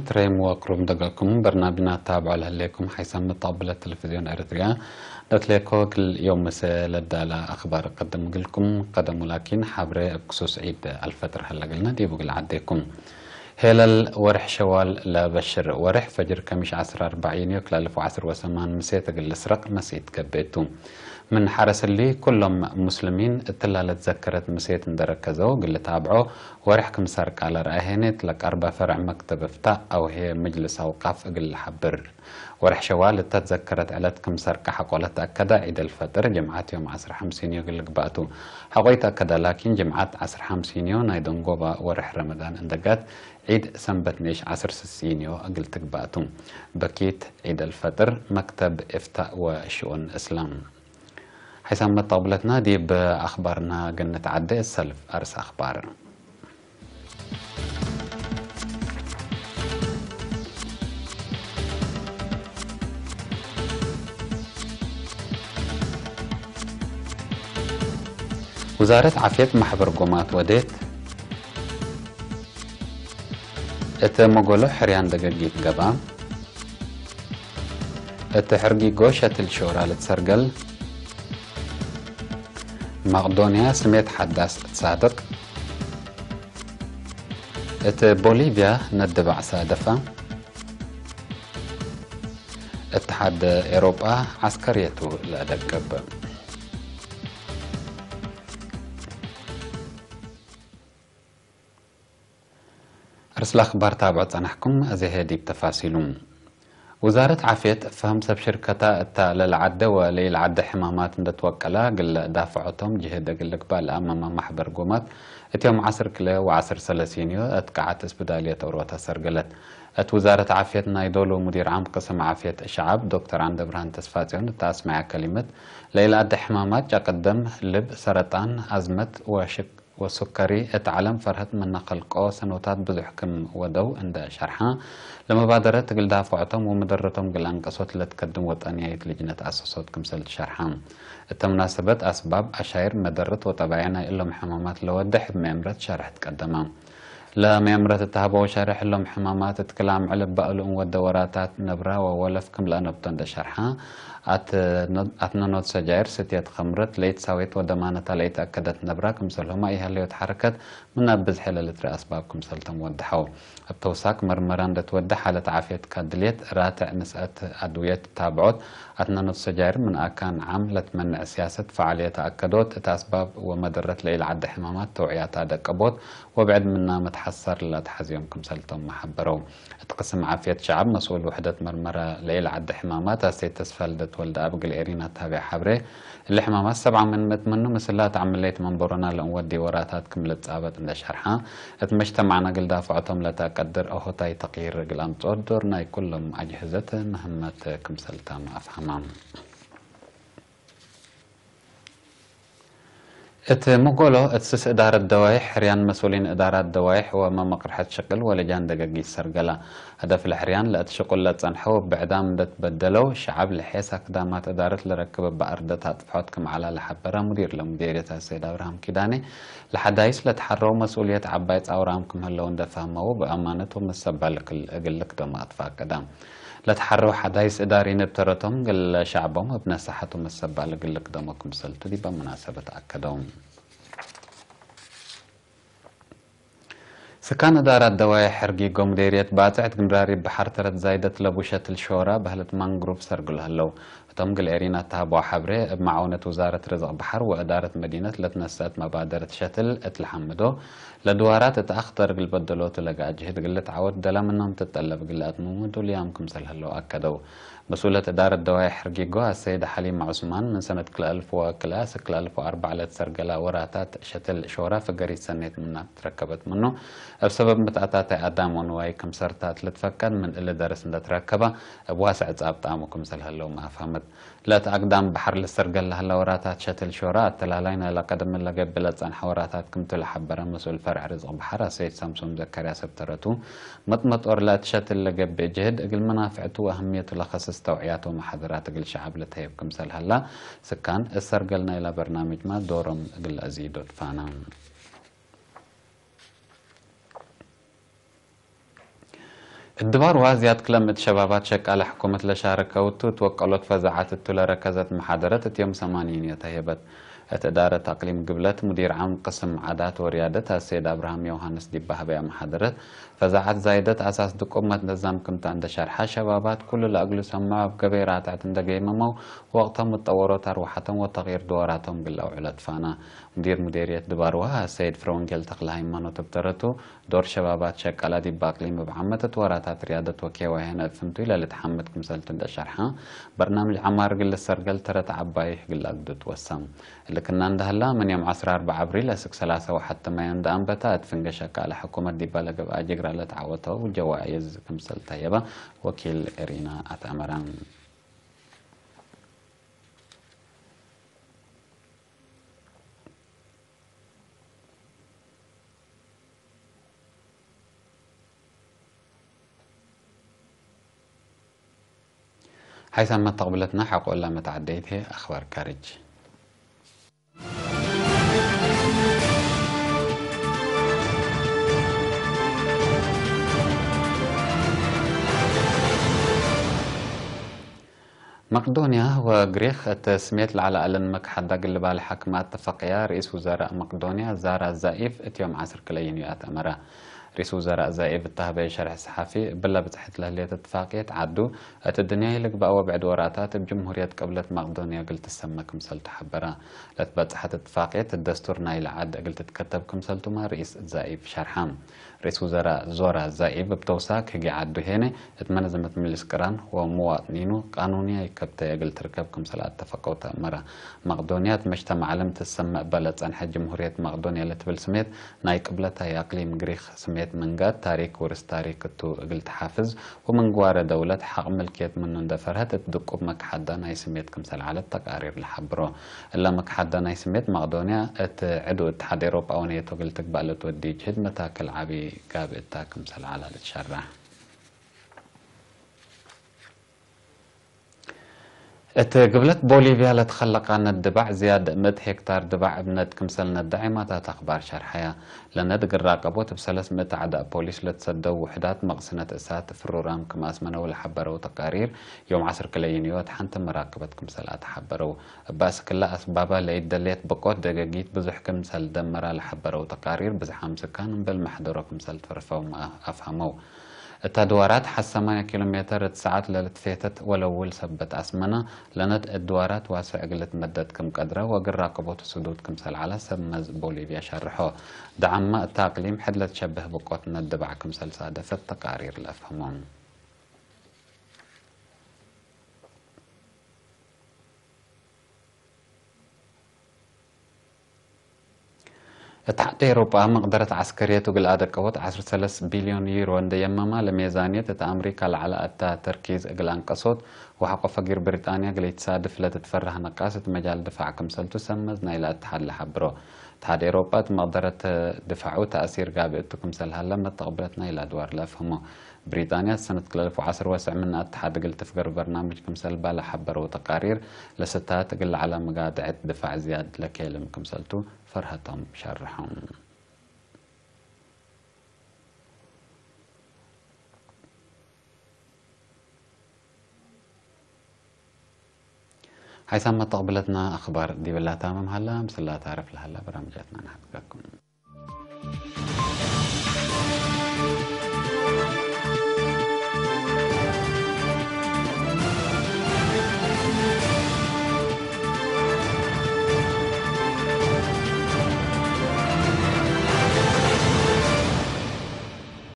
ትሬም ወቅሩም ደጋኩም በርናቢና ታብዖ ለህሌኩም ሓይሳም መጣብለ ቴሌቪዝዮን ኤርትሪያ። ደትሌኮ ክል ዮም መሰ ለዳላ ኣኽባር ቀደም ግልኩም ቀደሙ ላኪን ሓብረ ኣብ ክሱስ ዒድ ኣልፈጥር ሃለግልና ዲቡ ግል ዓዴኩም። ሄለል ወርሕ ሸዋል ለበሽር ወርሕ ፈጅር ከሚሽ ዓስር ኣርባዒን ዮ ክላልፎ ዓስር ወሰማን ምሴ ተግል ስረቕ መስኢት ከቤቱ። ምን ሓረስሊ ኩሎም ሙስልሚን እትላለት ዘከረት ምሴት እንደረከዘው ግል ታብዖ ወርሕ ክምሳር ቃለ ረኣሄኔት ለቃርባ ፈርዕ መክተብ እፍታ ኣውሄ መጅልስ ኣውቃፍ እግል ሓብር። ወርሕ ሸዋል እተትዘከረት ዕለት ክምሳር ቃሓቆለት ኣከዳ ዒደል ፈጥር ጅምዓት ዮም ዓስር ሓምሲን ዮ ግል ግባእቱ። ሓቆይት ኣከዳ ላኪን ጅምዓት ዓስር ሓምሲን ዮ ናይ ደንጎባ ወርሕ ረመዳን እንደጋት ዒድ ሰንበት ንእሽ ዓስር ስስይን ዮ እግል ትግባእቱ። በኪት ዒደል ፈጥር መክተብ እፍታ ወሽኡን እስላም። ሓይሳም መጣብለትና ዲብ ኣኽባርና ገነት ዓደ ሰልፍ ኣርስ ኣኽባር። ውዛረት ዓፍየት ማሕበር ጎማት ወዴት እተ መጎሎ ሕርያን ደገጊት ገባ። እተ ሕርጊጎ ሸትል ሾራ ልትሰርገል። መቕዶንያ ስሜት ሓዳስ ትሳድቕ። እተ ቦሊቪያ ነድባዕ ሳደፋ። እተ ሓደ ኤሮጳ ዓስከርየቱ ለደቅብ። ርስላ ኣኽባር ታብዖ ጸናሕኩም፣ እዚ ሄዲብ ተፋሲሉ። ውዛረት ዓፍየት ፈህም ሰብ ሽርከታ እታ ለልዓደ ወለይልዓደ ሕማማት እንደትወቀላ ግለ ዳፍዖቶም ጅህድ እግል እግባእ ለኣመማ ማሕበር ጎማት እትዮም ዓስር ክለ ወዓስር ሰለሲን እዮ እት ቃዓት እስብዳልየት ኦሮታ ሰርገለት። እት ውዛረት ዓፍየት ናይ ዶሎ ሙዲር ዓም ቅስም ዓፍየት ሸዓብ ዶክተር ዓንደብርሃን ተስፋጽዮን እታ ኣስማያ ከሊመት ለይልዓደ ሕማማት ጫቅደም፣ ልብ፣ ሰረጣን፣ ኣዝመት ወሽክ ወሱከሪ እት ዓለም ፈርሀት ምነ ከልቆ ሰኖታት ብዙሕ ክም ወደው እንደ ሸርሓ፣ ለመባደረት እግል ዳፍዖቶም ወመደረቶም እግል ኣንቀሶት ለትከድም ወጠንያይት ልጅነት ኣሰሶት ክምሰል ትሸርሓ። እተ ምናሰበት ኣስባብ፣ ኣሻይር፣ መደረት ወጠባያ ናይ እሎም ሕማማት ለወድሕ እብ መእምረት ሸርሕ ትቀደማ። ለመእምረት እተሃበው ሸርሕ እሎም ሕማማት እት ክላም ዕልብ ባእሉ እንወደ ወራታት ነብራ ወወለፍ ክም ለአነብቶ እንደ ሸርሓ፣ ኣት-፣ ኣትነኖት ሰጃይር፣ ስትየት ኸምረት፣ ለይትሳዌት ወደማነታ ለይተአከደት ነብራ ክምሰልሁማ ኢሃለዮት ሓረከት ምን ኣብ ብዝሒ ለልትርእ ኣስባብ ክምሰልቶም ወድሐው። እብ ተውሳክ መርመራ እንደትወደ ሓለት ዓፍየት ካድልየት ራትዕ ንስአት ኣድውየት ታብዖት ኣትነኖት ሰጃይር ምን ኣካን ዓም ለትመንዕ ስያሰት ፈዓልየት ኣከዶት እት ኣስባብ ወመደረት ለኢልዓደ ሕማማት ተውዕያታ ደቀቦት ወብዕድ ምና መትሓሳር ለትሓዝዮም ክምሰልቶም መሓበረው። እት ቅስም ዓፍየት ሸዓብ መስኡል ውሕደት መርመራ ለኢልዓደ ሕማማት ኣሰይድ ተስፋልደት ወልደኣብ እግል ኤሪና ታብያ ሓብሬ፣ እሊ ሕማማት ሰብዓ ምን ምእት ምኑ ምስላት ዓምለይት መንበሮና ለእንወዲ ወራታት ክም ልጻበጥ እንደ ሸርሓ፣ እት መጅተማዕና እግል ዳፍዖቶም ለታ ቀድር ኣሆታይ ተቅይር እግል ኣምጽኦ ዶር ናይ ኩሎም ኣጅህዘት ምህመት ክምሰልታም ኣፍሃማ። እት ምጎሎ እት ስስ እዳረት ደዋይሕ ሕርያን መስኡሊን እዳራት ደዋይሕ ወመመቅርሐት ሽቅል ወለጃን ደገጊት ሰርገላ። ህደፍ ለሕርያን ለእት ሽቁል ለጸንሐው ብዕዳም እንደትበደለው ሸዓብ ለሔስ ኣክዳማት እዳረት ለረክብ እባ እርደት ኣጥፍሖት ክም ዓላ ለሓበረ ሙዲር ለሙዴርየት ኣሰይድ ኣብርሃም ኪዳኔ፣ ለሓዳይስ ለተሓረው መስኡልየት ዓባይ ጻውራም ክም ህለው እንደፈህመው ብኣማነት ወመሰባልክል እግል ልክደሞ ኣትፋቀዳ። ለተሓረው ሓዳይስ እዳሪን እብ ተረቶም ገለ ሸዕቦም እብ ነሳሓቱ መሰባል እግል ልክደሞ ክምሰልቱ ዲበ ሙናሰበት ኣከደው። ስካን እዳራት ደዋይ ሕርጊጎ ሙዴርየት ባጽዕት ግምራሪ በሓር ተረት ዛይደት ለቡ ሸትል ሾራ በህለት ማንግሩቭ ሰርግሎ ህለው። እቶም ግል ኤሪና እተሃብኦ ሓብሬ፣ እብ መዓውነት ውዛረት ርዝቕ በሓር ወእዳረት መዲነት ለትነሰአት መባደረት ሸትል እት ለሓምዶ፣ ለድዋራት እት ኣኽተር እግል በደሎቱ ለገአ ጅህድ እግል ልትዓወት ደላ ምኖም ትጠለብ እግል ለአትምሙ ዱልያም ክምሰል ህለው ኣከደው። መስኡለት እዳረት ደዋይ ሕርጊጎ ኣሰይድ ሓሊማ ዑስማን፣ ምን ሰነት ክልኤ እልፍ ወክልኤ እስክ ክልኤ እልፍ ወኣርባዕ ለትሰርገላ ወራታት ሸትል ሾራ ፍገሪት ሰኔት ምና ትረከበት ምኑ፣ እብ ሰበብ ምትኣታታይ ኣዳም ወንዋይ ክም ሰርታት ልትፈቀድ ምን እሊ ደርስ እንደትረከባ፣ እብ ዋስዕ ጻብጣሙ ክምሰል ህለው መኣፋምት። ለእት ኣግዳም በሐር ልሰርገል ለሀለ ወራታት ሸትል ሾራ፣ ኣተላላይ ናይላ ቀደም ለገብእ ለጸንሐ ወራታት ክምቱ ለሐበረ መስኡል ፈርዕ ርዝቅ በሐር ኣሰይድ ሳምሶም ዘካርያስ እብ ተረቱ፣ መጥመጦር ለእት ሸትል ለገብእ ጅህድ እግል መናፍዕቱ ወአህምየቱ ለኸስስ ተውዕያት ወመሓደራት እግል ሸዐብ ልትሀይብ ክምሰል ሀላ፣ ስካን እሰርገል ናይላ በርናምጅማ ዶሮም እግል ለአዝይዶ ትፋና። እድባር ዋዝያት ክለምት ሸባባት ሸቃለ ሕኩመት ለሻረከውቱ ትወቀሎት ፈዛዓት እቱ ለረከዘት መሓደረት እትዮም ሰማንይን እዮ ተሄበት። እቲ እዳረት ኣቅሊም ግብለት ሙዲር ዓም ቅስም ዓዳት ወርያደት ኣሰይድ ኣብርሃም ዮሃንስ ዲባህበያ መሓደረት ፈዛዓት ዛይደት ኣሳስ ድቁመት ነዛም ክምታ እንደሻርሓ ሸባባት ኩሉ ለእግሉ ሰምዖ ኣብ ገበይ ራትዕት እንደገይመመው ወቅቶም እጠወሮት ኣርዋሓቶም ወተቂር ድወራቶም ግላው ዕለት ፋና ሙዲር ሙዴርየት ድባርዋ ኣሰይድ ፍረወንጌል ተክለ ሃይማኖት እብተረቱ ዶር ሸባባት ሸቃላ ዲብ ኣቅሊም እብ ዓመት እት ወራታት ርያደት ወኬዋሄን እብ ፍንቱይ ለልትሓመድ ክምሰልቱ እንደሸርሓ በርናምጅ ዓማር ግል ሰርገል ተረት ዓባይ ህግል ኣግዱት ወሳም። እልክና እንደህላ ምን ዮም ዓስራ ኣርባዓ ኣብሪል እስክ ሰላሳ ወሓት ተማዮ እንደ ኣንበታ እት ፍንገ ሸቃላ ሕኩመት ዲባ ለገብኣ ጅግራ ለትዓወተው ጀዋይዝ ክምሰል ታየባ ወኪል ሪና ኣትኣመራ። ሓይሳም መተቕብለትና ሓቆላ መተዓደይት ኣኽባር ካርጅ። መቅዶንያ ወግሪኽ እቲ ስሜት ላዕሊ ኣለን መክሓዳ ግልባል ሓክማት ተፈቅያ ርኢስ ውዘራእ መቅዶንያ ዛራ ዛኢፍ እትዮም ዓስር ክለይን እዩ ኣተመራ። ርኢስ ውዘራእ ዛኢፍ እተህበየ ሸርሒ ሰሓፊ ብላ ብጽሕት ለህልየት እትፋቅየት ዓዱ እቲ ድንያይ ልግባእ ወብዕድ ወራታት ብ ጅምሁርየት ቅብለት መቅዶንያ ግልትሰመ ክምሰል ተሓበራ። ለትበጽሐት እትፋቅየት ደስቱር ናይ ለዓድ እግል ትትከተብ ክምሰልቱማ ርኢስ ዛኢፍ ሸርሓ። ርኢስ ውዘራ ዞራ ዛኢቭ ብተውሳክ ህጊ ዓዱ ሄነ እት መነዘመት ምልስ ቅራን ወሙዋጥኒኑ ቃኑንያ ይከብተ እግል ትርከብ ክምሰል ኣተፈቀው ተእመራ። መቅዶንያ እት መሽተማ ዓለም ትሰመእ በለ ጸንሐ ጅምሁርየት መቅዶንያ ለትብል ስሜት ናይ ቅብለታ የኣቅሊም ግሪክ ስሜት መንጋት ታሪክ ውርስ ታሪክ እቱ እግል ትሓፍዝ ወመንግዋረ ደውለት ሓቕ ምልክየት ምኑ እንደፈርሀት እት ድቁብ መክሓዳ ናይ ስሜት ክምሰል ዓለት ተቃሪር ለሓብሮ። እላ መክሓዳ ናይ ስሜት መቅዶንያ እት ዕዱ እትሓድ ኤሮጳ ወነየቶ ግልትግባእ ለትወዲ ጅህድ መታክል ዓቢ ጋብእታ ክምሰል ዓላ ልትሸራሕ። እቲ ግብለት ቦሊቪያ ለትኸለቃ ነድ ድባዕ ዝያድ ምእት ሄክታር ድባዕ እብነት ክምሰል ነድ ዒማታት ኣኽባር ሸርሐያ። ለነድ ግራ ቀቦት እብ ሰለስ ምእት ኣዕዳእ ፖሊስ ለትሰደው ውሕዳት መቕስነት እሳት ፍሩራም ክም ኣስመነው ለሓበረው ተቃሪር ዮም ዓስር ክለይን እዮት ሓንቲ መራክበት ክምሰል ኣተሓበረው። እባ እስክላ ኣስባባ ለይደሌት ብቆት ደገጊት ብዙሕ ክምሰል ደመራ ለሓበረው ተቃሪር ብዝሓም ስካን እምበል መሕደሮ ክምሰል ትፈርፈው ኣፍሃመው። እታ ድዋራት ሓ ሰማንያ ኪሎ ሜተር እት ሰዓት ለልትፌተት ወለውል ሰበት ኣስመና ለነት እት ድዋራት ዋስዕ እግልት መደት ክም ቀድረ ወግራ ቅቦት ስዱድ ክምሰል ዓላ ሰብ መዝ ቦሊቪያ ሸርሖ። ደዓማ እታ ኣቅሊም ሕድለት ሸብህ ብቆት ነድባዕ ክምሰል ሳደፈት ተቃሪር ለፍህሞም። እታ ዓዲ ኤሮጳ መቕደረት ዓስከርየት እግል ኣደቀቦት ዓስር ሰለስ ቢልዮን ዩሮ እንደ የማማ ለሜዛንየት እታ ኣምሪካ ለዓላ እታ ተርኪዝ እግል ኣንቀሶት ወሓቆ ፈጊር ብሪጣንያ እግል ይትሳድፍ ለትትፈራህ ነቃስ እቲ መጃል ድፋዕ ክምሰልቱ ሰመዝ ናይላ እትሓድ ለሓብሮ። እትሓድ ኤሮጳ እቲ መቕደረት ድፋዑ ተኣሲር ጋብእ እቱ ክምሰል ሃላ መተቕብለት ናይላ ድዋር ለፍህሞ። ብሪጣንያ ሰነት ክለልፉ ዓስር ወስዕ ምና እትሓድ እግል ትፍገር በርናምጅ ክምሰል ባላ ሓበረው ተቃሪር ለስታት እግል ለዓላ መጋድዕት ድፋዕ ዝያድ ለኬልም ክምሰልቱ ፈርሀቶም ሸርሖም። ሓይሳም መተቕብለትና ኣኽባር ዲብላታ መምሃላ ምስላ ታረፍ ለሃላ በራምጃትና ንሓትጋኩም።